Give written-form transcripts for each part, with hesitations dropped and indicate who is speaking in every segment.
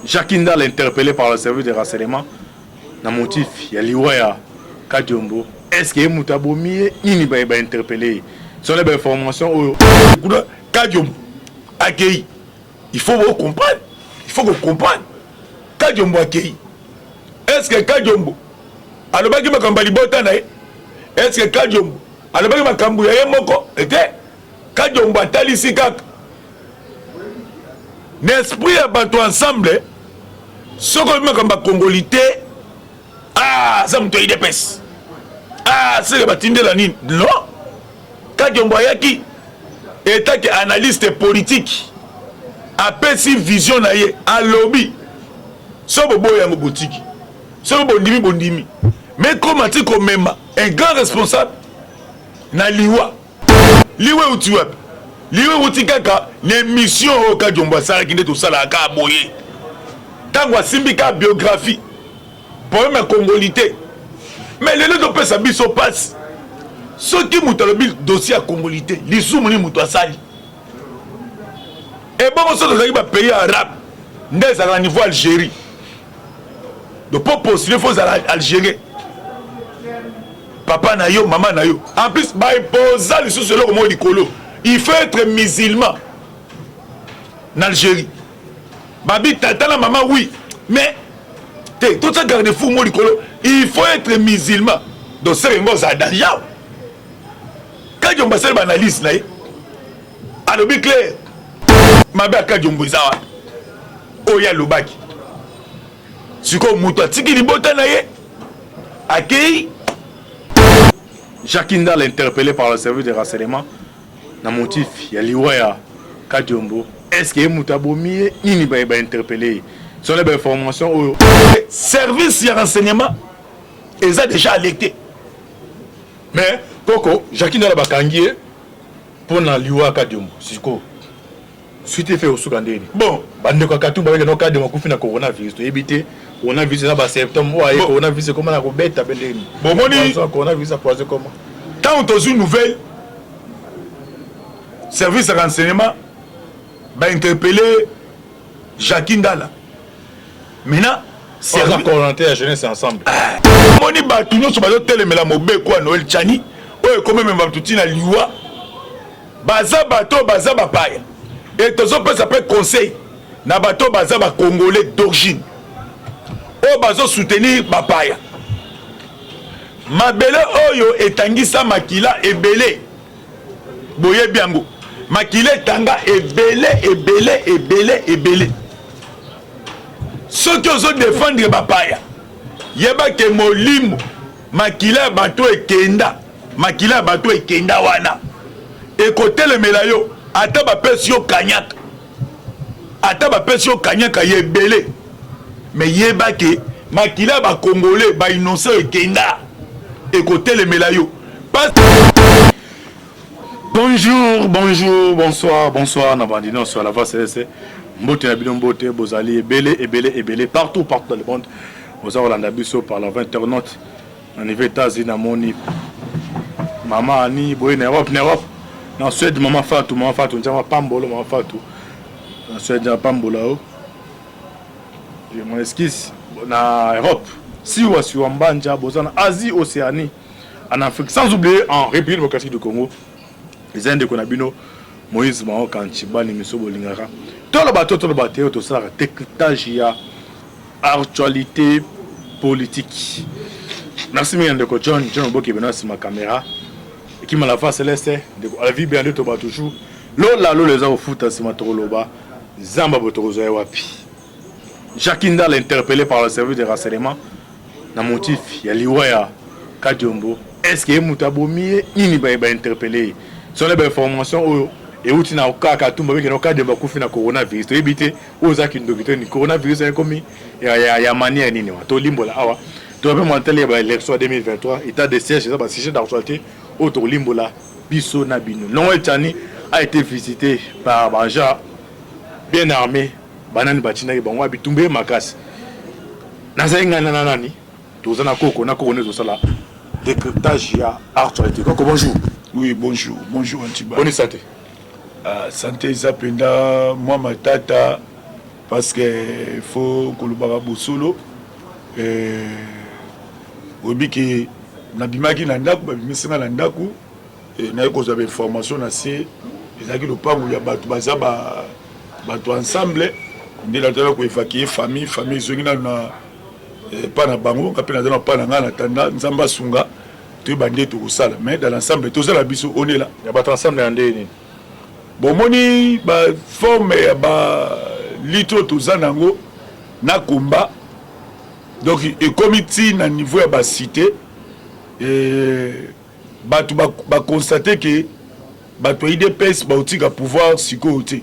Speaker 1: Jacques Ndala interpellé par le service de renseignement na motif ya liwa ya Kadiombo. Est-ce que ye moto abomi ye nini ba ba interpellé ye? Selon ba information oyo
Speaker 2: kuna Kadiombo akei, il faut comprendre, il faut comprendre Kadiombo akei. Est-ce que Kadiombo alobaki makambo ya libota na ye? Est-ce que Kadiombo alobaki makambo ya ye moko ete? Kadiombo atalisi kaka na esprit ya bato ensemble. Soki olobi makambo ya kongoli te, ah, aza moto ya UDPS, ah, seke batindela nini. Non, Kadiombo ayaki etake analyste politique, apesi vision na ye, alobi so boboyi yango botiki, soki bondimi bondimi. Mais koma ti komema un grand responsable na liwa. Liwa euti wapi? Liwa euti kaka na émission oyo Kadiombo asalaki. Nde tosalaka kaka boye, ntango asimbi kaka biographie, problème ya kongoli te. Mais lelo topesa biso mpasi, soki moto alobi dossier ya kongoli te, lisumu nini moto asali? Ebongo soki tozalaki bapays arabe, nde ezalaka na niveau Algérie. Donc po postuler, faut ozala algérien, papa na yo, mama na yo. En plus baimposa lisusu eloko moko likolo, il faut être musulman na Algérie. Babi tata na mama, oui, mais te totia garde fou mo likolo, il faut être musulman. Donc seke ngo ozala danger. Kadiombo asali baanalyse na ye, alobi clair. Mabe ya Kadiombo eza wapi? Oyo alobaki sikoyo, moto atiki libota na ye akei.
Speaker 1: Jacques Ndala interpellé par le service de renseignement na motif ya liwa ya Kadiombo. Est-ce que ye moto abomi ye nini ba ba interpellé ye? Selon ba information oyo
Speaker 2: service ya renseignement eza déjà alerté.
Speaker 1: Mais koko Jacques Ndala bakangi ye mpona liwa ya Kadiombo. Sikoyo suite efe osuka ndeni?
Speaker 2: Bon.
Speaker 1: Bandeko ya Katumba bakende Kadiombo akufi na coronavirus. Toyebi te coronavirus eza basymptôme oyo aye. Coronavirus ekoma na kobeta mpe ndeni?
Speaker 2: Bomoni.
Speaker 1: Coronavirus apoison koma.
Speaker 2: Ntango tozwi nouvelle, service ya renseignement bainterpellé Jacques Ndala, maintenant
Speaker 1: aza coordonnateur ya Jeunesse Ensemble.
Speaker 2: Omoni, bato nyonso bazotelemela mobeko ya Noël Tshiani oyo ekomemema bato ntina liwa, baza bato baza bapaya. E tozopesa mpe conseil na bato baza bacongolais d'origine oyo bazosoutenir bapaya. Mabele oyo etangisa makila ebele, boyebi yango, makila etanga ebele ebele ebele ebele. Soki ozodefendre bapaya, yeba ke molimo makila ya bato ekenda, makila ya bato ekenda wana ekotelemela yo. Ata bapesi yo kanyaka, ata bapesi yo kanyaka ya ebele, mais yeba ke makila ya bacongolais bainnocent ekenda ekotelemela yo.
Speaker 1: Bonjour, bonjour, bonsoir, bonsoir na bandi nyonso ya la Voix Céleste. Mbote na bino, mbote. Bozali ebele ebele ebele partout partout dans le monde, boza kolanda biso par la voie internaute. Na niveau États-Unis namoni mama Ani boye, na Europe, na Europe, na Suède, mama Fatou, mama Fatou, nzambe pambolo, mama Fatou na Suède, nzambe pambola o. Je m'en excuse. Na Europe, siwa siwa mbanja, boza na Asie, Océanie, en Afrique, sans oublier en République démocratique du Congo. Eza ndeko na bino Moïse Mao Kanchi bani miso bolingaka. Toloba to toloba te, oyo tosalaka décryptage ya actualité politique. Merci mingi ndeko John John Oboki beno nsima caméra ekima la face céleste, ndeko Alvi bien nde toba toujours lola lola eza kofuta nsima. Tokoloba zamba bo tokozwa ye wapi? Jacques Ndala interpellé par le service de renseignement na motif ya liwa ya Kadiombo. Est-ce que ye moto abomi ye nini ba ba interpellé ye? Selon ba information oyo euti na kaka Katumba bekende Kadiombo akufi na coronavirus. Toyebi te oyo eza kindoki to ni coronavirus ekomi ya manière nini wa. Tolimbola awa, toya mpe mwantele ya baélection ya 2023, état de siège, eza basujet d'actualité oyo tokolimbola biso na bino. Noël Tshiani a été visité par baagent bien armé. Banani batindaki bango? Ya bitumba ye makasi. Nazali ngai na nani? Toza na koko na koko nde tosala décryptage ya actualité. Koko, bonjour.
Speaker 2: Oui, bonjour, bonjour Antiba.
Speaker 1: Boni santé?
Speaker 2: Ah, santé eza mpenza mwa matata. Parce que faut kolobaka bosolo. Oyebi ke nabimaki na ndako, babimisi nga na ndako, naye kozwa ba information na se, ezalaki lopango ya bato baza ba bato ensemble, nde natala ko évacuer famille. Famille ezongi nano na epa na bango, nga mpe naza na pa na ngai na tanda. Nzambe asunga, toyeba nde tokosala, mais dans l'ensemble tozala biso onela.
Speaker 1: Ya bato ensemble ya nde nini?
Speaker 2: Bomoni baforme ya balutte oyo toza nango na komba, donc ekomi ti na niveau ya bacité. Bato baconstate ke bato ya UDPS baotika pouvoir sikoyo te.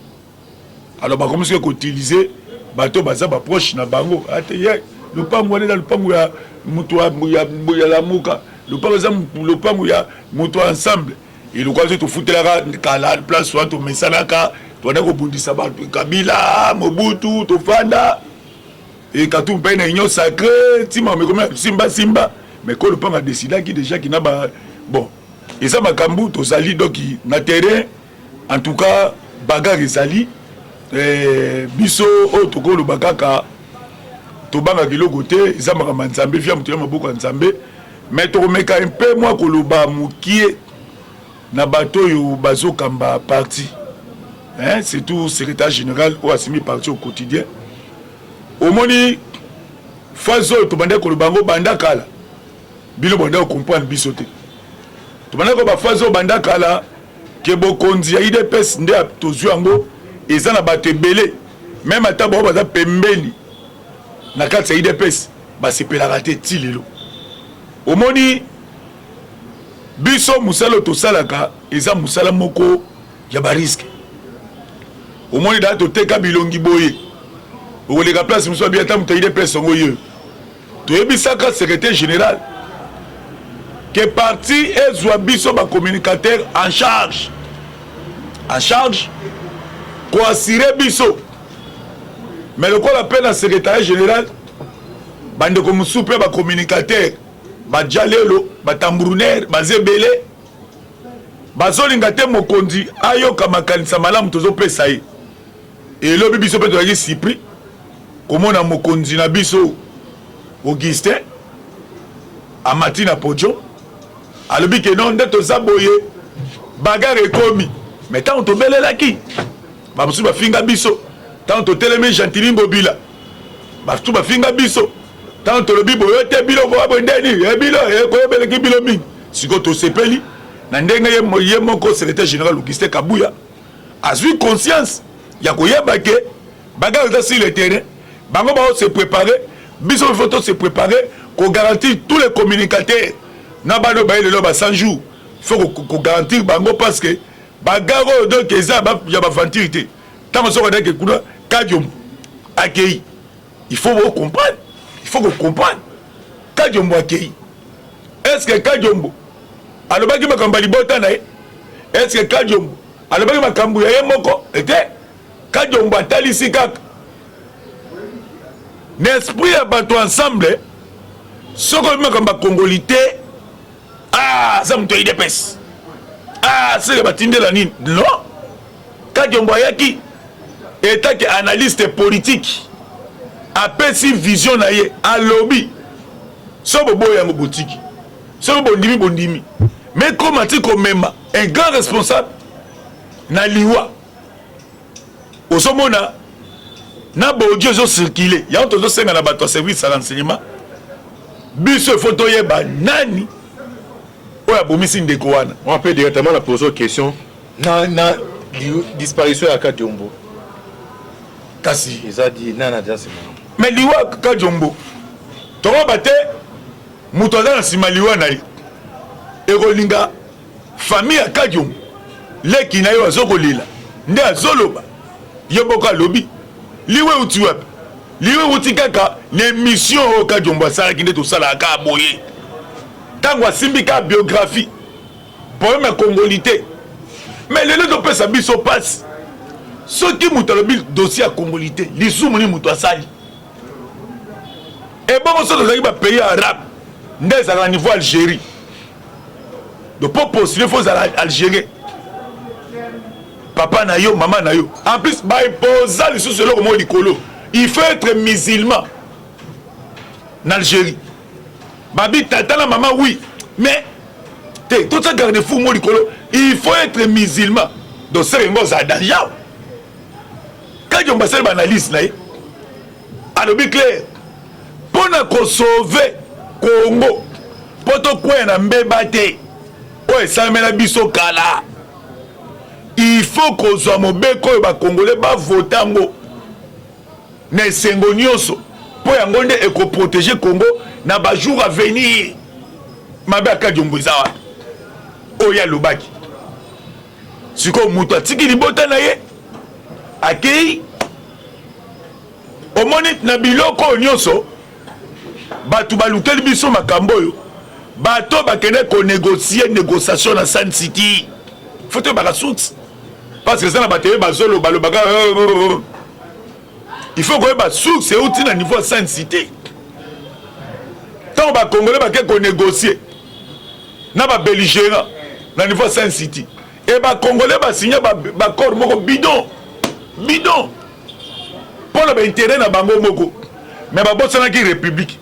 Speaker 2: Alors bakomi soki koutiliser bato baza baproche na bango, ate ye lopango wana eza lopango ya moto ya Lamuka, lopango eza lopango ya moto ya ensemble. Eloko so tofutelaka kala place wana, tomesanaka, tobanda kobundisa bato, Kabila, Mobutu, tofanda e Katumbi mpe na Union sacrée, ntima mekomi simba simba. Mais ko lopango adecidaki déjà kina ba bon, eza makambo tozali donc na terrain. En tout cas bagarre ezali. Biso oyo tokoloba kaka, tobangaka eloko te, eza makambo ya Nzambe, via moto ya maboko ya Nzambe. Mais tokomeka mpe mwa koloba mokie na bato oyo bazokamba parti, hein, surtout secrétaire général oyo asimbi parti au quotidien. Omoni phase oyo tobandaki koloba yango banda kala, bino banda kocomprendre biso te. Tobandaki koloba phase oyo banda kala ke bokonzi ya UDPS nde tozwi yango, eza na bato ebele, même ata bao baza pembeni na kati ya UDPS basepelaka te. Ti lelo omoni biso mosala oyo tosalaka eza mosala moko ya barisque. Omoni daa toteka bilongi boye, okoleka place mosusu, abi ata moto ya UDPS yango ye. Toyebisaka secrétaire général ke parti ezwa biso bacommunicateur en charge koassurer biso. Mais lokola mpe na secrétariat général bandeko mosusu mpe bacommunicateur baja lelo batambourinaire baza ebele, bazolinga te mokonzi ayoka makanisa malamu tozopesa ye. Elobi biso mpe tozalaki surpris komona mokonzi na biso Augustin amati na podium, alobi ke non, nde toza boye, bagarre ekomi. Mais ntango tobelelaki, bamosusu bafinga biso. Ntango totelemi Gentiny Ngobila, bato bafinga biso. Ntango tolobi boyo te, biloko ya boye ndeni ebilo koyebeleki bilo mingi. Sikoyo tosepeli na ndenge ye moko secrétaire général Augustin Kabuya azwi conscience ya koyeba ke bagarre eza sur le terrain. Bango bao se préparer, biso il faut to se préparer kogarantir tous les communicateurs na bana oyo baye lelo ba 100 jours. Faut kogarantir bango parce que bagarre oyo donc eza ya baventure te. Ntango soki adaki kuna Kadiombo akei, il faut comprendre, il faut comprendre Kadiombo akei. Est ce que Kadiombo alobaki makambo ya libota na ye? Est ce que Kadiombo alobaki makambo ya ye moko ete? Kadiombo atalisi kaka na esprit ya bato ensemble. Soki olobi makambo ya kongoli te, ah, aza moto ya UDPS, ah, seke batindela nini. Non, Kadiombo ayaki etake analyste politique, apesi vision na ye, alobi so boboyi yango botiki, soki bondimi bondimi. Mais koma ti komema un grand responsable na liwa, ozomona na baaudio ezocircule. Yango tozosenga na bato ya service ya renseignement biso, ifo toyeba nani oyo abomisi ndeko wana.
Speaker 1: On peut directement la poser question na disparition ya Kadiombo.
Speaker 2: Kasi
Speaker 1: eza di nani aza nsima?
Speaker 2: Mais liwa Kadiombo, tokoba te moto aza na nsima liwa na ye. Ekolinga famille ya Kadiombo, leki na ye azokolela nde azoloba ye moko alobi liwa euti wapi. Liwa euti kaka na émission oyo Kadiombo asalaki. Nde tosalaka kaka boye, ntango asimbi kaka biographie, problème ya kongoli te. Mais lelo topesa biso mpasi, soki moto alobi dossier ya kongoli te, lisumu nini moto asali? Ebongo soki tozalaki bapays arabe, nde ezalaka na niveau Algérie. Donc po postuler, faut ozala algérien, papa na yo, mama na yo. En plus baimposa lisusu eloko moko likolo. Il faut être musulman na Algérie. Babi tata na mama oui, mais te totia garde-fou mo likolo, il faut être musulman. Donc sere ngo za danger. Kadiombo asali ba analyse na ye, alobi clair mpo na kosauve Congo mpo tokwea na mbeba te oyo esalemela biso kala. Il faut kozwa mobeko oyo bakongole bavota yango na esengo nyonso mpo yango nde ekoprotege Congo na bajour à venir. Mabe ya Kadiombo eza wapi oyo alobaki? Sikoyo moto atiki libota na ye akei, omoni na biloko oyo nyonso bato balukeli biso makambo oyo, bato bakende konegocie négociation na Sun City, faut toyebaka source, parce que eza na bato eye bazoloba lobaka, il faut koyeba source euti na niveau ya Sun City. Ntango bakongole bake konégocie na babelligérant na niveau ya Sun City, e bakongole basigne baaccord moko bidon bidon mpo na baintérêt na bango moko, mais babosanaki république.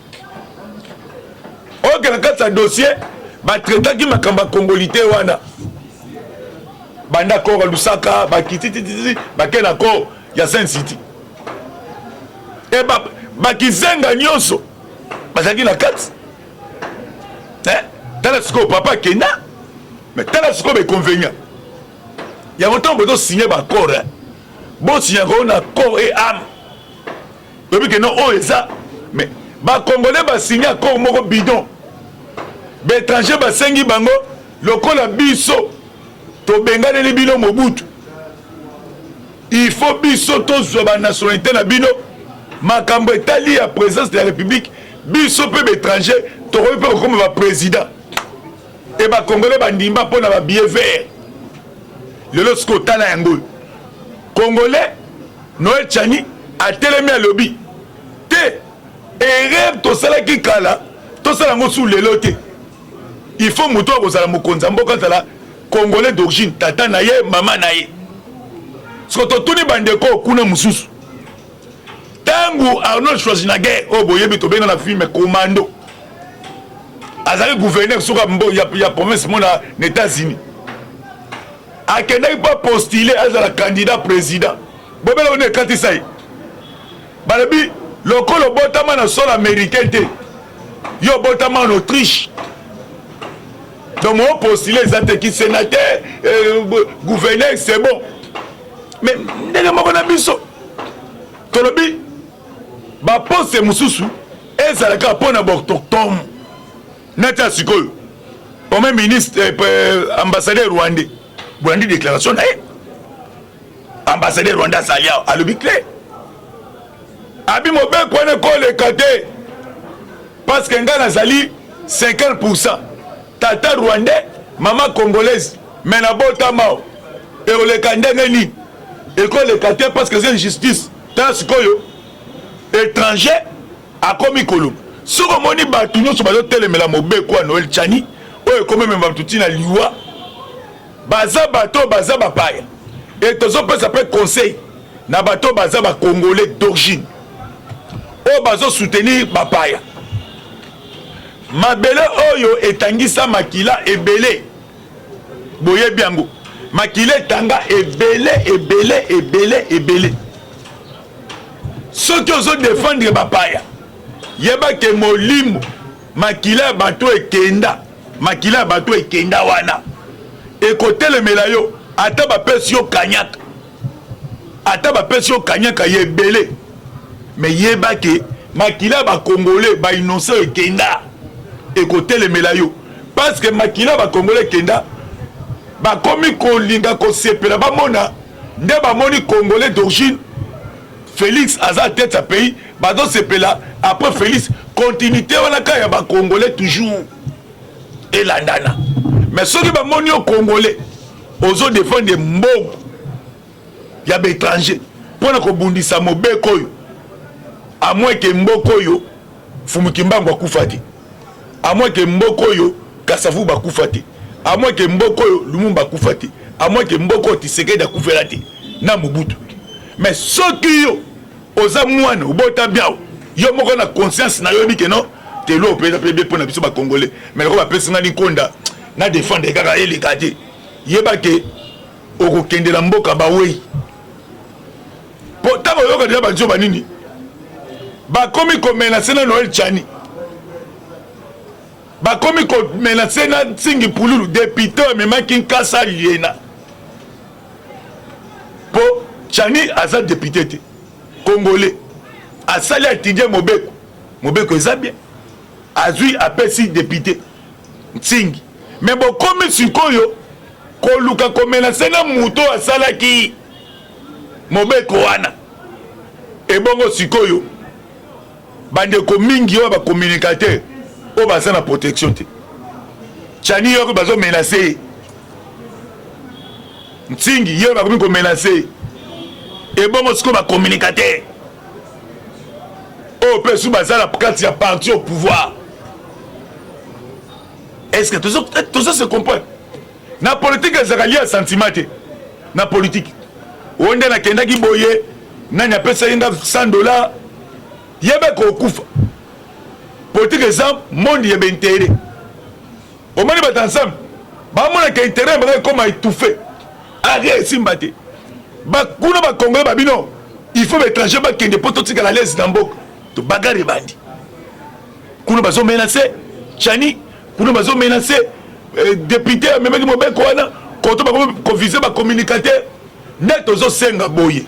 Speaker 2: Oyo na kati ya dossier batraitaki makambo ya congolité wana, banda accord ya Lusaka, bakitititi, bake na accord ya Sun City, e bakizenga nyonso bazalaki na kati. Tala sikoyo papa akenda, mais tala sikoyo bainconvénient yango. Ntango bozosigne baaccord, bosignaka oyo na corps et âme, oyebi ke no oyo eza. Mais bakongolais basigne accord moko bidon, baétranger basengi bango lokola biso tobenganeli bino Mobutu, il faut biso tozwa banationalité na bino. Makambo etali ya présidence de la République, biso mpe baétranger tokoki mpe kokoma baprésident. E bakongolais bandimba mpo na babillet vert. Lelo sikoyo otala yango oyo, Congolais Noël Tshiani atelemi, alobi te erreur tosalaki kala, tosala yango su lelo te. Il faut moto akozala mokonzi ya mboka azala Congolais d'origine, tata na ye, mama na ye. Siko totuni bandeko kuna mosusu, ntango Arnold Schwarzenegger oyo boyebi, tobenga na film Commando, azalaki gouverneur soki ya province mo na États-Unis, akendaki mpo postule azala candidat président, bobela ono ekatisa ye, balobi lokola obotama na sol américain te, yo obotama en Autriche, donc mo postule eza te ki sénateur, gouverneur, c'est bon. Mais ndenge moko na biso tolobi baposte mosusu ezalaka mpo na baautochtone. Neti ya sikoyo premier ministre, ambassadeur rwandais, bolandi déclaration na ye. Ambassadeur rwandais azali awa, alobi clair, abi mobeko wana ekoleka te parce que ngai nazali 50 % tata rwandais, mama congolaise, mais nabotama o ekoleka ndenge nini? Ekoleka te parce que eza injustice. Tala sikoyo étranger akomi koloba. Soki omoni bato nyonso bazotelemela mobeko ya Noël Tshiani oyo ekomemema bato ntina liwa, baza bato oyo baza bapaya. E tozopesa mpe conseil na bato oyo baza bacongolais d'origine oyo bazosoutenir bapaya. Mabele oyo etangisa makila ebele, boyebi yango, makila etanga ebele ebele ebele ebele. Soki ozodefendre bapaya, yeba ke molimo makila ya bato ekenda, makila ya bato ekenda wana ekotelemela yo. Ata bapesi yo kanyaka, ata bapesi yo kanyaka ya ebele, mais yeba ke makila ya bakongole bainnocent ekenda ekotelemela yo, parce que makila ya bakongole ekenda, bakomi kolinga kosepela. Bamona nde bamoni Congolais d'origine Félix aza tête ya pays, bazosepela. Après Félix, continuité wana kaka ya bacongolais toujours elandana. Mais soki bamoni yo Congolais ozodefendre mbongo ya baétranger mpona kobundisa mobeko oyo, à moins ke mboka oyo Mfumu Kimbangu akufa te, à moins ke mboka oyo Kasavu bakufa te, à moins ke mboka oyo Lumumba akufa te, à moins ke mboka oyo Tshisekedi akufela te na Mobutu, mais soki yo Oza mwana obota biao yo moko na conscience na yo oyebi ke non te loi opesa pe bien pona biso ba congolais mais lokola bapesi nga linkonda na defendre kaka eleka te yeba ke okokendela mboka bawei po ntango oyoka deja bazoba nini bakomi komenase na Noël Tchani bakomi komenase na Nsingi Pululu depute oyo amemaki Nkasa Liena po Tchani aza depute te congolais asali atidie mobeko mobeko eza bien azwi apesi depute Nsingi me bokomi sikoyo koluka komenase na moto oyo asalaki mobeko wana ebongo sikoyo bandeko mingi oyo bacommunicateur oyo baza na protection te Tchani yoko bazomenase ye Nsingi ye bakomi komenase ye ebongo sikoyo bacommunicateur oyo mpe su baza na kati ya parti au pouvoir est ce que tozo se comprendre na politique ezalaka lia sentiment te na politique oyo nde nakendaki boye nani apesaki nga 100 dollar yebe kokufa politique eza monde ya baintérêt omoni bato ensemble bamonaka intérêt bango ekoma étouffé aria esimba te bakuna bakongole babino il faut baétranger bakende mpo totikala lese na mboka to bagarre ebandi kuna bazomenace Tchani kuna bazomenace eh, député amemaki mobeko wana koto bakomi kovise bacommunicateur nde tozosenga boye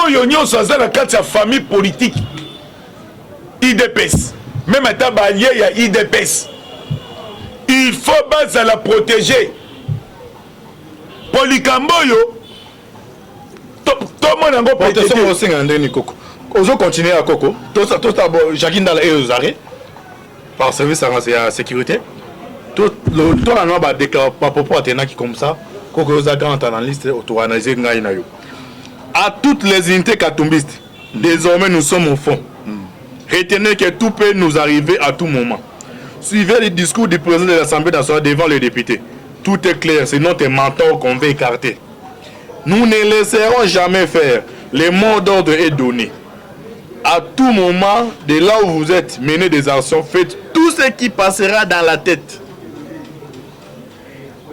Speaker 2: oyo nyonso aza na kati ya famille politique UDPS même ata baallié ya UDPS il faut bazala protégé mpo likambo oyo tomona yango.
Speaker 1: Protection osenga ndenge koko ozo continuer ya koko tota Jacques Ndala et aux arrêts par service ya sécurité tolanda bapropos atenaki comme ça. Koko oza grand analyste, otoanalyse ngai na yo. À toutes les unités katumbistes, désormais nous sommes au fond. Retenez que tout peut nous arriver à tout moment. Suivez le discours du président de l'Assemblée nationale devant les députés. Tout est clair, c'est notre mentor qu'on veut écarter. Nous ne laisserons jamais faire. Le mot d'ordre est donné. À tout moment, de là où vous êtes, menez des actions, faites tout ce qui passera dans la tête.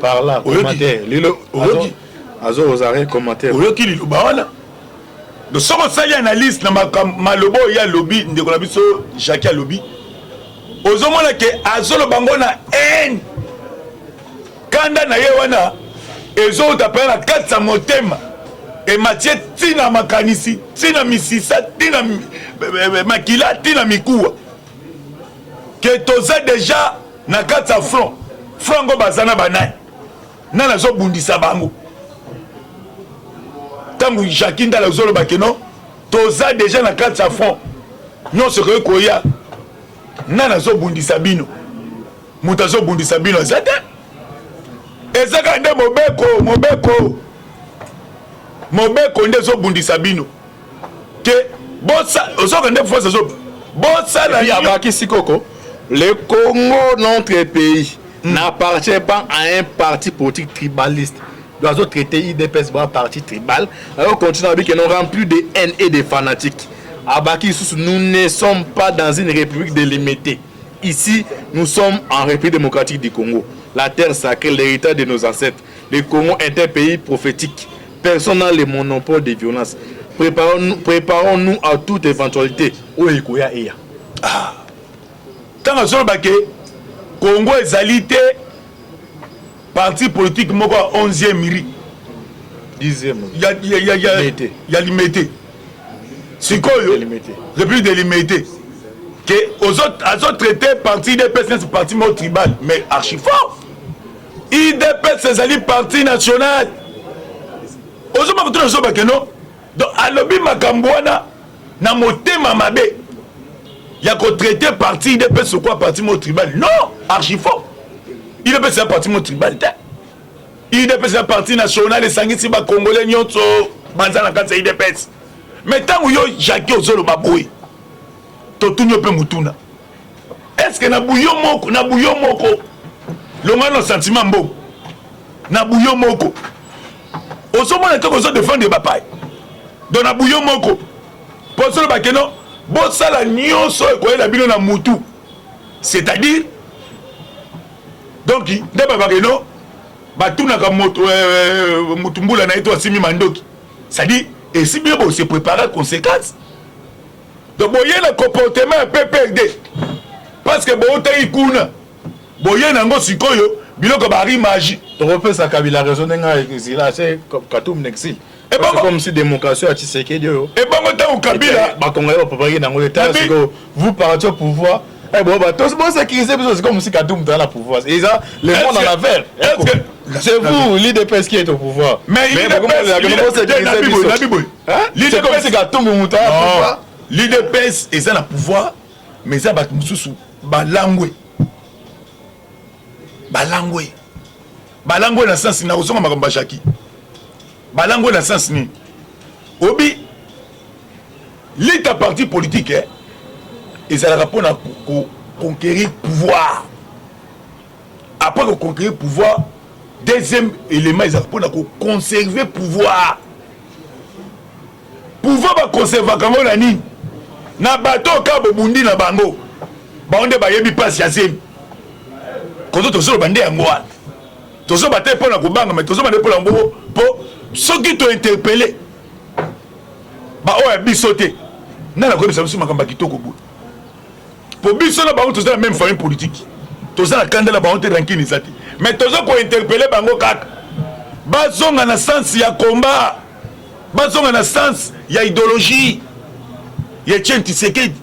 Speaker 1: Par là, commentaire. Lilo, azo aux arrêts, commentaire.
Speaker 2: Oyoki liloba wana donc soki osali analyse na maloba oyo alobi ndeko na biso Jacques alobi ozomona ke azoloba ngo na haine kanda na ye wana ezouta mpenza na kati ya motema ematie ntina makanisi ntina misisa ntina makila ntina mikuwa ke toza deja na kati ya front. Front ngo baza na banani nani azobundisa bango ntango Jacques Ndala azoloba ke non toza deja na kati ya front nyonso ekoki koya nani azobundisa bino moto azobundisa bino aza te eza kaka nde mobeko mobeko mobeko nde ezobundisa bino ke ozoka nde force azo bosala.
Speaker 1: Abakisi koko le Congo, notre pays, n'appartient pas à un parti politique tribaliste. Donc azo traiter UDPS ba parti tribal. Alors continue avec nous rempli de haine et de fanatiques. Abaki lisusu, nous ne sommes pas dans une république délimitée. Ici, nous sommes en République démocratique du Congo, la terre sacrée, l'héritage de nos ancêtres. Le Congo est un pays prophétique. Personne n'a le monopole des violences. Préparons-nous préparons à toute éventualité oyo ekoya eya.
Speaker 2: Ah. Ntango azoloba ke Congo ezali te parti politique moko ya 11e rue
Speaker 1: 10e
Speaker 2: ya Limete sikoyo République de Limete ke azotraite parti UDPS neti parti moko tribal, mais archi fort. UDPS ezali parti national. Ozoma kotuna ozoba ke non donc alobi makambo wana na motema mabe ya kotraite parti UDPS okwa parti moko tribal. Non, archi faux. UDPS eza parti moko tribal te. UDPS eza parti national esangisi bacongolais nyonso baza na kati ya UDPS. Mais ntango yo Jacques ozoloba boye totuni yo mpe motuna est ce que na buyo moko na buyo moko longa na sentiment mbongo na buyo moko ozomona te kozodefendre bapai. Donc na bouillon moko mpo solo bakeno bosala nyonso ekoyela bino na mutu, c'est-à-dire donc nde babakeno batunaka moto euh, mutu mbula na ye to asimi mandoki, c'est-à-dire esi bino bose préparer conséquence. Donc boye na comportement ya PPRD parce que boutaki kuna, boye nango sikoyo biloko barimage.
Speaker 1: Tokopesa Kabila raison ndenge exil ase Katumbi na exil. C'est comme si démocratie ya Tshisekedi oyo.
Speaker 2: Ebongo ntango Kabila
Speaker 1: Bakongolais bapapaki nango etala sikoyo, vous parti au pouvoir. Eh bon, bah, tous bon sécuriser, c'est comme si Katumbi dans la pouvoir. Et ça, le monde en avait. C'est vous, l'UDPS qui est au pouvoir.
Speaker 2: Mais
Speaker 1: c'est comme si Katumbi mutu
Speaker 2: pouvoir. L'UDPS eza na pouvoir, mais eza bato mosusu balangwe. Balangwe. Balangwe na sens na kozonga makambo ya Jackie. Balangwe na sens nini? Obi lita parti politique eh, ezalaka mpona conquérir pouvoir. Après koconquérir pouvoir, deuxième élément ezalaka mpona koconserver pouvoir. Pouvoir baconservaka yango na nini? Na bato oyo kaka bobundi na bango, bango nde bayebi mpasi ya zemi. Koto tozoloba nde yango wana, tozoba te mpo na kobanga, me tozoba nde mpo na mbongo, mpo soki tointerpele baoyo ya biso te, nani akoyebisa biso makambo ya kitoko boye? Po biso na bango toza na même famille politique, toza na kanda na bango te, rancune eza te, mais toza kointerpele bango kaka bazonga na sens ya combat, bazonga na sens ya idéologie ya Etienne Tshisekedi.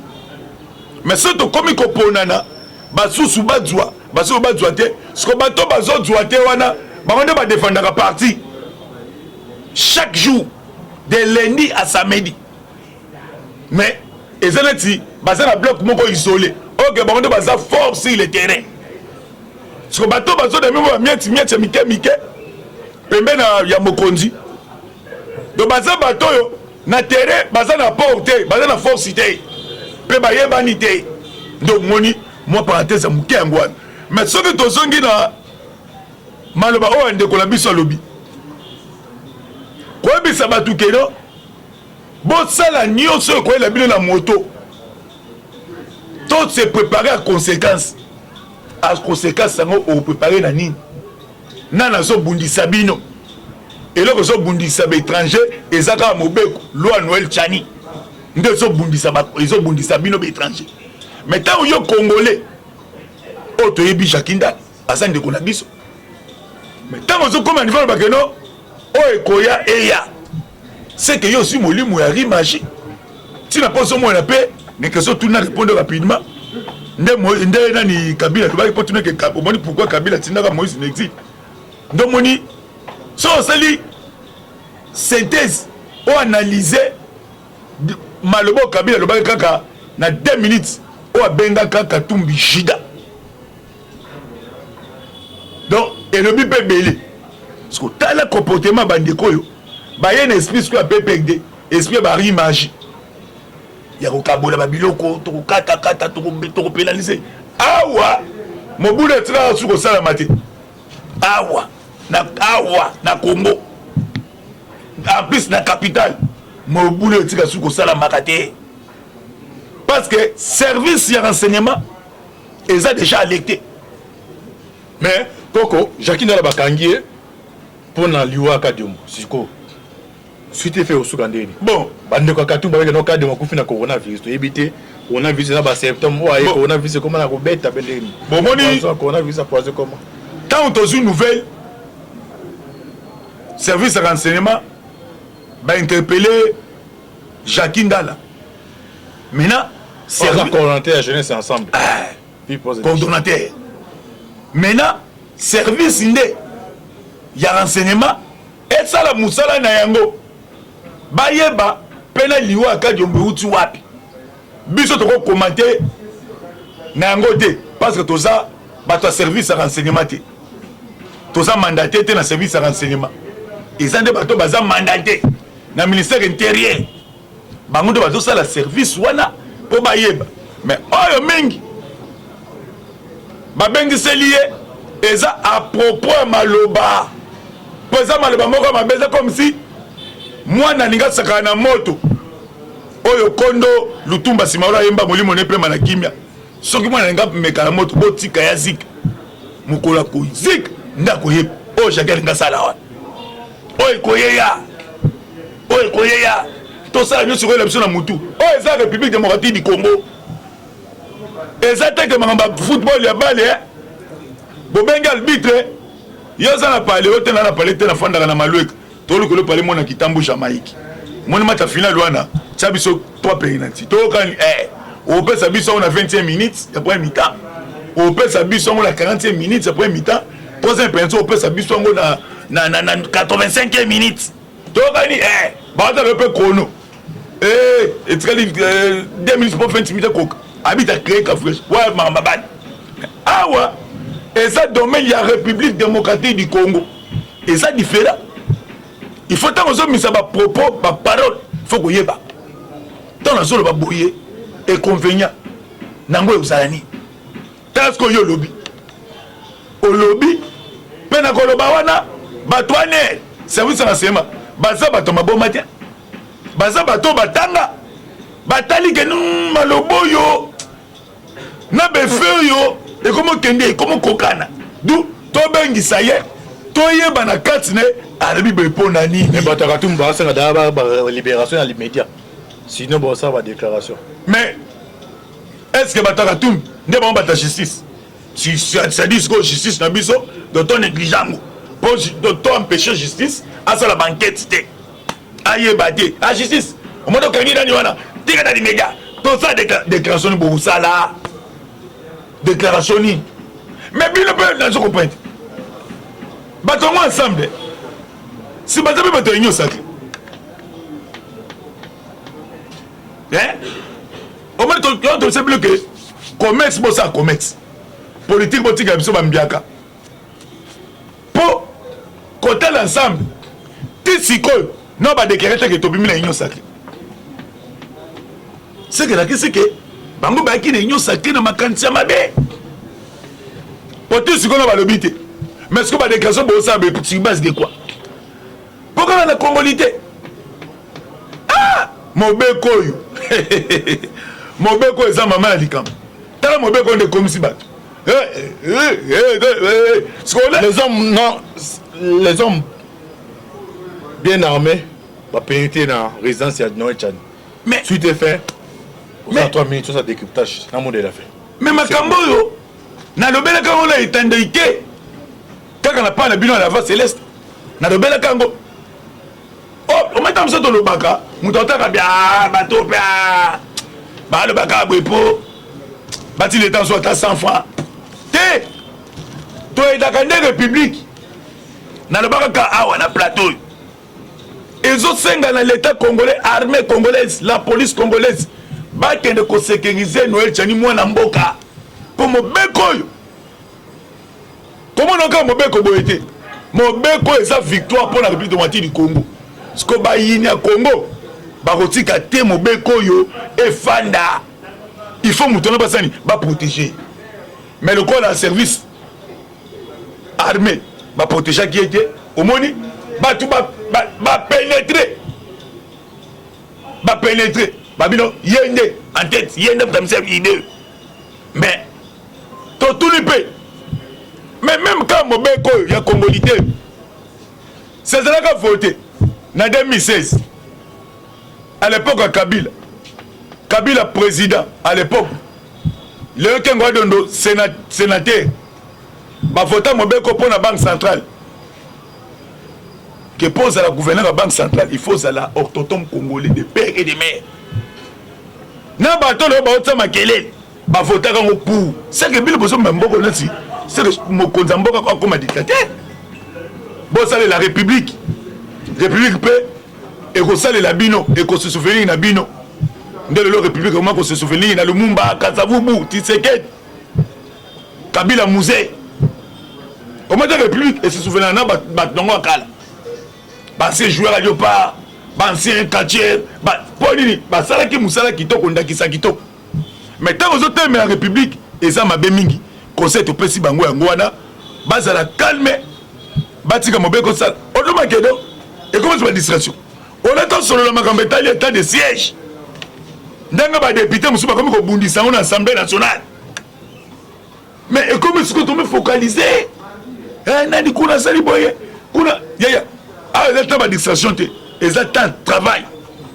Speaker 2: Mais soki tokomi koponana, basusu bazwa, basusu bazwa te, siko bato bazozwa te wana, bango nde badefendaka parti chaque jour de lundi à samedi, mais eza neti baza na bloc moko isolé oke, bango nde baza fort sur le terrain. Siko bato bazoda mimo bamieti mieti ya mike mike pembe na ya mokonzi, donc baza bato oyo na terrain baza na port te, baza na force te, mpe bayebani te. Nde omoni mwa parenthèse ya moke yango wana. Mais soki tozongi na maloba oyo ya ndeko na biso, alobi koyebisa bato keno bosala nyonso ekoyela bino na moto, to se préparer à conséquence. À conséquence yango okoprépare na nini? Nani azobundisa bino? Eloko ezobundisa baétranger eza kaka mobeko, loi Noël Tshiani nde ezobundisa bino baétranger. Mais ntango yo Congolais oyo toyebi Jacky Ndala aza ndeko na biso, mais ntango ozokóma niveau bakeno oyo ekoya eya, c'est que yo ozwi molimo ya rimagie ntina mpo ozomona mpe na question tuna, répondre rapidement. Nde nde nani Kabila alobaki mpo tunake, omoni pourquoi Kabila atindaka Moïse na exil? Nde omoni so osali synthèse, oanalyse maloba oyo Kabila alobaki kaka na 2 minutes oyo abengaka Katumbi Judas, donc elobi mpe ebele. Parce que tala comportement bandeko oyo baye na esprit sikoyo ya PPRD, esprit ya barimage ya kokabola babiloko, tokokatakata, tokopénaliser. Awa mobulu etikaka su kosalama te awa na Congo, en plus na capitale mobulu etika su kosalamaka te, parce que service ya renseignement eza déjà alerté.
Speaker 1: Mais koko Jacky Ndala, bakangi ye mpo na liwa Kadiombo. Sikoyo suite efe osuka ndeni?
Speaker 2: Bon.
Speaker 1: Bandeko ya Katumbi babeke no Kadiombo akufi na coronavirus. Toyebi te, coronavirus eza basymptôme oyo aye, coronavirus ekoma na kobeta mpe ndeni?
Speaker 2: Bomoni,
Speaker 1: coronavirus apoison koma.
Speaker 2: Ntango tozwi nouvelle, service ya renseignement bainterpelle Jacky Ndala. Maintenant
Speaker 1: coordonnateur ya Jeunesse Ensemble.
Speaker 2: Coordonnateur. Maintenant service nde ya renseignement esala mosala na yango, bayeba mpe na liwa ya Kadiombo euti wapi. Biso tokocommenter na yango te, parce que toza bato ya service ya renseignement te, toza mandaté te na service ya renseignement. Eza nde bato baza mandaté na ministère intérieur, bango nde bazosala service wana mpo bayeba. Mais oyo mingi babengiseli ye eza à propos ya maloba, mpo eza maloba moko ya mabe, eza comme si Mwana alingi asakana na moto oyo kondo Lutumba Simaro ayemba molimo ne pema na kimia. Soki mwana alingi ameka na moto, botika ya zika. Mokolo akozika nde akoyeba oyo Jacques alingi asala wana. Oyo ekoyeya, oyo ekoyeya, tosala nyonso ekoyela biso na mutu. Oyo eza République démocratique du Congo. Eza te ke makambo ya football ya bale eh? Bobengi arbitre, yo oza na pale, yo te na na pale te, nafandaka na Malueka. Tolukolo pale mona kitambo Jamaïque. Moni match final wana, tia biso 3 penalty. Tokani eh opesa biso yango na 20e minute ya première mi-temps. Opesa biso yango na 40e minute ya première mi-temps. Troisième penalty opesa biso yango na na na, na 85e minute. Tokani eh baza le pe chrono. Eh etikali 2 minutes po 20 minutes koka. Abita créer ka fresh. Ouais mamba bani. Awa eza domaine ya République démocratique du Congo. Eza différent. Il faut ntango ozomisa ba propos, ba parole, faut koyeba. Ntango nazoloba boye, inconvénient nango ekozala nini? Tala sikoyo yo olobi, olobi mpe na koloba wana bato wana service ya renseignement baza bato maboma te, baza bato batanga, batali ke maloba oyo na befe oyo ekomi okende ekomi okokana du tobengisa ye toyeba na kati na ye alobi boye mpo na nini.
Speaker 1: Mais bato ya Katumbi basenga daya ba libération ya l'immédiat, sinon bosala ba déclaration.
Speaker 2: Mais est ce que bato ya Katumbi nde bango bato ya justice? C'est-à-dire sikoyo justice na biso donc to néglige yango mpo to empêcher justice asala ba enquête te, ayeba te a justice omoni okangi nani wana tika na l'immédiat tosala déclaration nini bokosala déclaration nini? Mais bino mpe nazo comprendre bato yango ensemble si baza mpe bato ya union sacrée omoni tolisa bino ke commerce bosala commerce politique botika biso bambiaka mpo kotala ensemble ti sikoyo no badeklare te ke tobimi na union sacrée. Seke elakisi ke bango bayaki na union sacrée na makanisi ya mabe po ti sikoyo no balobi te. Mais sikoyo badéclaration bosala sur base de quoi? Po kaka na kongoli te. Ah, mobeko oyo mobeko eza mama ya likambo. Tala mobeko nde ekomisi bato.
Speaker 1: Les hommes non, les hommes bien armés bapénétrer na résidence ya Noël Tshiani.
Speaker 2: Mais
Speaker 1: suite et fin mais 3 minutes ça décryptage na monde la fait.
Speaker 2: Mais makambo oyo nalobelaka yango na etandeli te kaka na pa na bino ya la voix céleste, nalobelaka yango. Omata moso tolobaka moto ataka bia bato mpe balobaka boye po bati leta so ata 100 francs te, toyedaka nde république. Nalobaka ka awa na plateau oyo ezosenga na l'état congolais, armée congolaise, la police congolaise bakende kosécuriser Noël Tshiani mwana mboka mpo mobeko oyo komona kaka mobeko boye te. Mobeko eza victoire mpo na République démocratique du Congo. Siko bayini ya Congo bakotika te mobeko oyo efanda. Il faut moto wana basani baprotéger, mais lokola service armée baprotégeaki ye te, omoni bato bapénétre bapénétre babino ye nde en tête, ye nde moto amisa idée. Mais totuni mpe, mais même quand mobeko oyo ya kongoli te sezalaka voté na 2016 à l'époque ya Kabila, Kabila président à l'époque, Léon Kengo Adondo sénateur, bavota mobeko mpo na banque centrale ke mpo ozala gouverneur ya banque centrale il faut ozala autochtone congolais de père et de mère. Na bato oyo baotia makelele bavotaka yango pour seke bino bozomba mboka neti seke mokonzi ya mboka akoma dictateur. Bosalela république, république mpe ekosalela bino, ekose souvenir na bino. Nde lelo république ekoma kose souvenir na Lumumba, Kasavubu, Tshisekedi, Kabila, Mzee. Omata république ese souvenir na bato nango ya kala, baancien joueur ya Léopard, baancien catcheur, mpo nini basalaki mosala kitoko, ndakisa kitoko. Mais ntango ozotelemela république eza mabe mingi. Conseil topesi bango yango wana, bazala calme, batika mobeko osala odomakedo ekomisi badistraction. Ole tosolola makambo etali etat de siège, ndenge badepute mosusu bakomi kobundisa yango na Assemblée nationale. Mais ekomi sikoyo tomi focalise eh, nani kuna asali boye kuna yaya. Awa eza temps badistraction te, eza temps travail.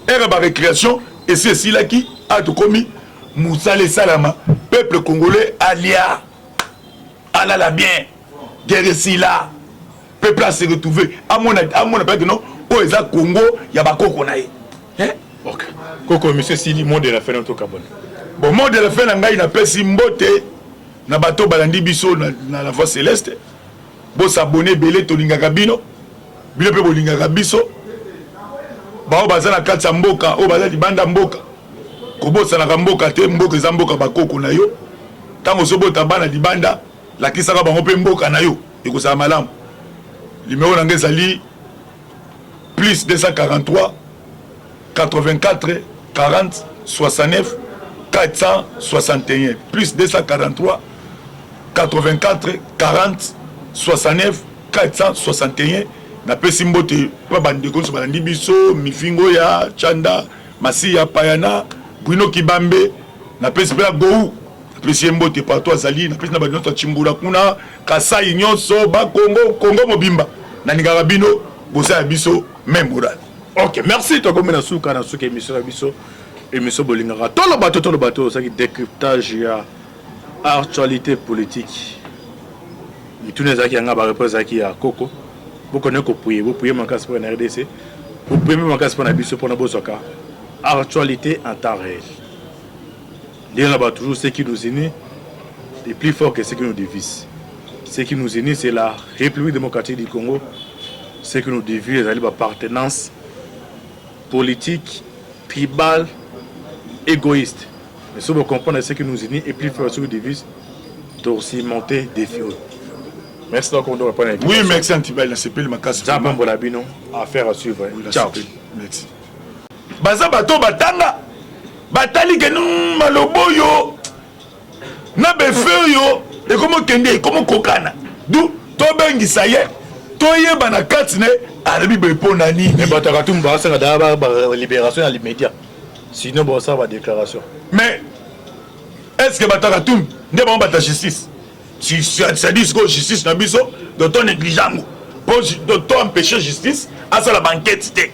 Speaker 2: Ere ba récréation esi esilaki. Awa tokomi mosala esalama, peuple congolais alia, alala bien, guerre esila, peuple a se retrouver, amona amona peut-être non, oyo eza Congo ya bakoko na ye,
Speaker 1: eh? Ok, koko, monsieur Sili, mot de la fin, tokabona.
Speaker 2: Bon, mot de la fin na ngai, napesi mbote na bato balandi biso na La Voix Céleste. Bosabone ebele, tolingaka bino, bino mpe bolingaka biso. Bao baza na kati ya mboka, oyo baza libanda mboka, kobosanaka mboka te. Mboka eza mboka bakoko na yo. Ntango ozobota bana libanda, lakisaka bango mpe mboka na yo, ekozala malamu. Numero na ngai ezali plus 243 84 40 69 461, plus 243 84 40 69 461. Napesi mbote mpo bandeko nyonso balandi biso, mifingo ya Chanda Masiya Payana, Bruno Kibambe. Napesi mpe na Gou, napesi ye mbote partout azali. Napesi na bato nyonso ya Chimbula kuna, Kasai nyonso, Bakongo, Kongo mobimba. Nalingaka bino, boza ya biso même moral.
Speaker 1: Ok, merci. Tokomi na suka, na suka émission na biso, émission bolingaka toloba to toloba to. Osaki décryptage ya actualité politique. Mituna ezalaki yanga, baréponse ezalaki ya koko. Bokone kopuye, bopuye makasi mpo na RDC, bopuye mpe makasi mpo na biso, mpona bozwaka actualité en temps réel. Ndenge na ba toujours, ce qui nous unit est plus fort que ce qui nous divise. Ce qui nous unit, c'est la République démocratique du Congo. Ce qui nous divise, ezali baappartenance politique, tribale, égoïste. Mais si vous comprenez, ce qui nous unit est plus fort que ce qui nous divise, tosurmonter défi oyo. Merci donc, on doit répondre.
Speaker 2: Oui, merci Antibal, nasepeli makasi.
Speaker 1: Nzambe apambola bino. Affaire à suivre. Ciao.
Speaker 2: Merci. Baza bato batanga, batali ke maloba oyo na befe oyo ekomi okende, ekomi okokana, du tobengisa ye, toyeba na kati na ye alobi boye mpo na nini.
Speaker 1: Mais bato ya Katumbi basenga daa balibération ya l'immédiat, sinon bosala badéclaration.
Speaker 2: Mais est ce que bato ya Katumbi nde bango bato ya justice? C'est-à-dire sikoyo justice na biso do to néglige yango mpo to empêche justice asala bankete te,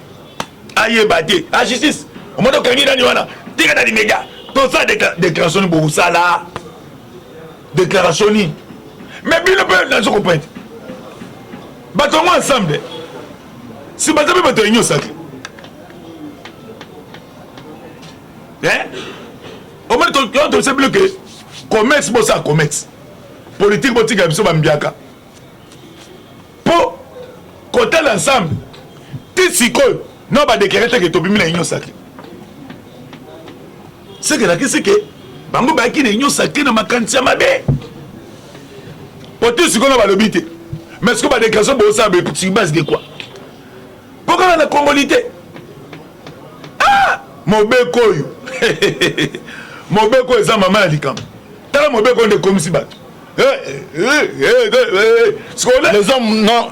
Speaker 2: ayeba te. A justice omoni okangi nani wana, tika na l'immédiat tosala déclaration. Nini bokosala déclaration nini? Mais bino mpe nazo comprendre bato yango ensemble si baza mpe bato ya Union sacrée. Omoni, tose bino ke commerce, bosala commerce politique, botika biso bambiaka mpo kotala ensemble. Ti sikoyo no badéclarer te ke tobimi na Union sacrée. Seke elakisi ke bango bayaki na Union sacrée na makanisi ya mabe, po ti sikoyo no balobi te. Mais sikoyo badéclaration bosala sur base de quoi? Mpo kaka na kongoli te. Ah, mobeko oyo, mobeko eza mama ya likambo. Tala mobeko nde ekomisi bato.
Speaker 1: Les hommes, non,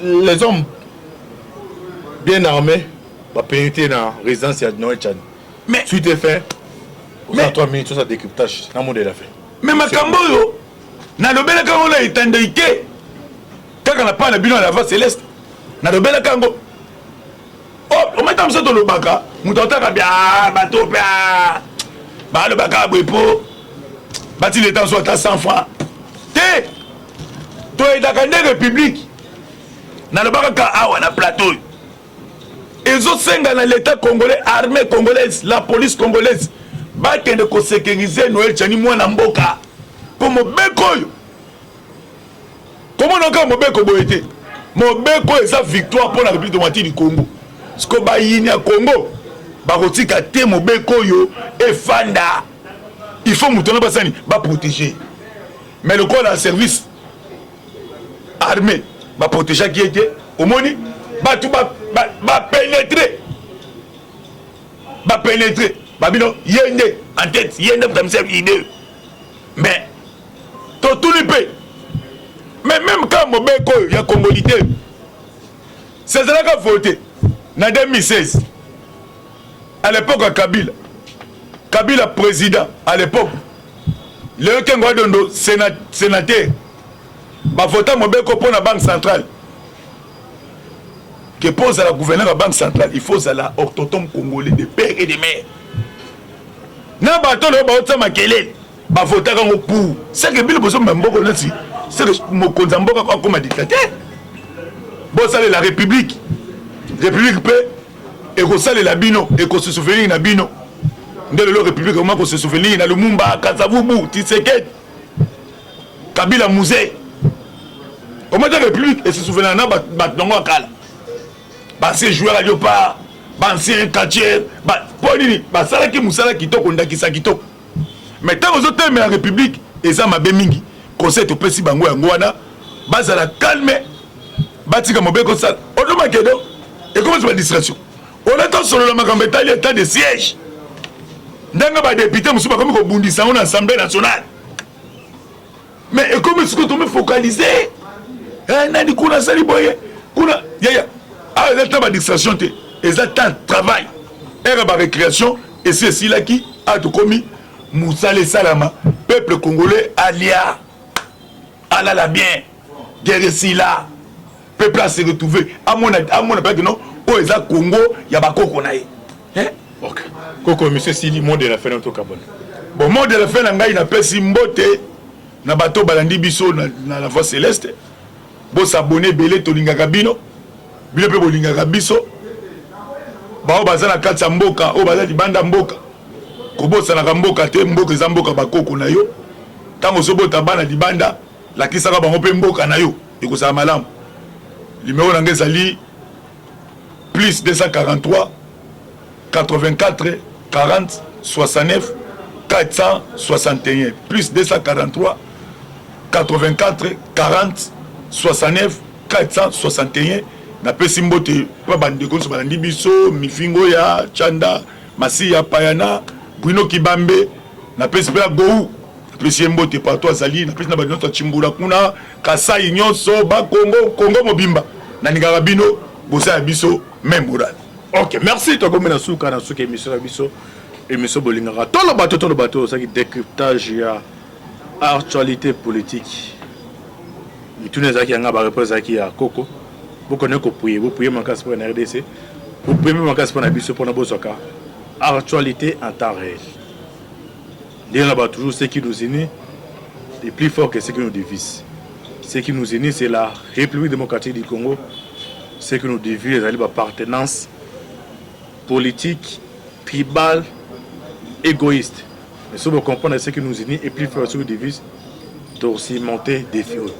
Speaker 1: les hommes bien armés bapénétrer na résidence ya Noël Tshiani.
Speaker 2: Mais
Speaker 1: suite et fin mais 3 minutes, ça décryptage na mot de la fin.
Speaker 2: Mais makambo oyo nalobelaka yango na etandeli te kaka na pa na bino ya La Voix Céleste, nalobelaka yango. Omata moso tolobaka, moto ataka bia bato mpe balobaka boye mpo batili eta so ata 100 francs te. Toyedaka nde république. Nalobaka ka awa na plateau oyo, ezosenga na l'état congolais, armée congolaise, la police congolaise, bakende kosécuriser Noël Tshiani, mwana mboka, mpo mobeko oyo komona kaka mobeko boye te. Mobeko eza victoire mpo na République démocratique du Congo. Siko bayini ya Congo bakotika te mobeko oyo efanda. Il faut moto wana basani baprotéger. Mais lokola service armé baprotégeaki ye te, omoni bato bapénétre, bapénétre babino, ye nde en tête, ye nde moto amisa idée. Mais totuni mpe, mais même ka mobeko oyo ya kongoli te, sezalaka vote. Na 2016, à l'époque ya Kabila, Kabila président à l'époque, Léon Kengo Adondo sénateur, bavota mobeko mpo na Banque centrale ke mpo ozala gouverneur ya Banque centrale, il faut ozala autochtone congolais de père et de mère. Na bato oyo baotia makelele, bavotaka yango pour seke bino bozomba mboko neti seke mokonzi ya mboka akoma dictateur. Bosalela république, république mpe ekosalela bino, ekose souvenir na bino. Nde lelo république ekoma kose souvenir na Lumumba, Kasavubu, Tshisekedi, Kabila, Mzee. Omata république ese souvenir na bato nango ya kala, baancien joueur ya Léopard, baancien quartier, mpo nini basalaki mosala kitoko, ndakisa kitoko. Mais ntango ozotelemela république, eza mabe mingi. Conseil topesi bango yango wana, bazala calme, batika mobeko osala odomakedo ekomisi badistraction. Ola tosolola makambo etali état de siège, ndenge badéputé mosusu bakomi kobundisa yango na Assemblée nationale. Mais ekomi sikoyo tomi focaliser nani kuna asali boye kuna. Yaya, awa eza ta badistraction te, eza temps travail. Ere barécréation esi esilaki. Awa tokomi mosala esalama, peuple congolais alia, alala bien, guerre esila, peuple ase retrouve, amona, amona mpeke no oyo eza Congo ya bakoko na ye.
Speaker 1: Ok, koko, monsieur Sili, mot de la fin tokabona.
Speaker 2: Bon, mot de la fin na ngai, napesi mbote na bato balandi biso na La Voix Céleste. Bosabone ebele, tolingaka bino, bino mpe bolingaka biso. Bao baza na kati ya mboka, oyo baza libanda mboka, kobosanaka mboka te. Mboka eza mboka bakoko na yo. Ntango ozobota bana libanda, lakisaka bango mpe mboka na yo, ekozala malamu. Numéro na ngai ezali plus 243 84 40 69 461, plus 243 84 40 69 461. Napesi mbote mpo bandeko nyonso balandi biso, mifingo ya Chanda Masiya Payana, Bruno Kibambe. Napesi mpe ya Gou, napesi ye mbote partout azali. Napesi na bato nyonso ya Chimbula kuna, Kasai nyonso, Bakongo, Kongo mobimba. Nalingaka bino, boza ya biso même moral.
Speaker 1: Ok, merci. Tokomi na suka, na suka émission na biso, émission bolingaka toloba to toloba to osalaki décryptage ya actualité politique. Mituna ezalaki yanga, baréponse ezalaki ya koko. Bokone kopuye, bopuye makasi mpo na RDC, bopuye mpe makasi mpo na biso, mpona bozwaka actualité en temps réel. Ndenge na ba toujours, ce qui nous unit est plus fort que ce qui nous divise. Ce qui nous unit, c'est la République démocratique du Congo. Ce qui nous divise ezali baappartenance politique, tribale, égoïste. Mais si vous comprenez, ce qui nous unit est plus fort que ce qui nous divise, tosurmonter défi oyo.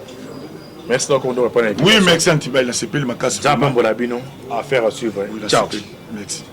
Speaker 1: Merci donc, on doit répondre.
Speaker 2: Oui, merci Antibal, nasepeli makasi.
Speaker 1: Nzambe ambola bino. Affaire à suivre.
Speaker 2: Oui.
Speaker 1: Ciao.
Speaker 2: Merci.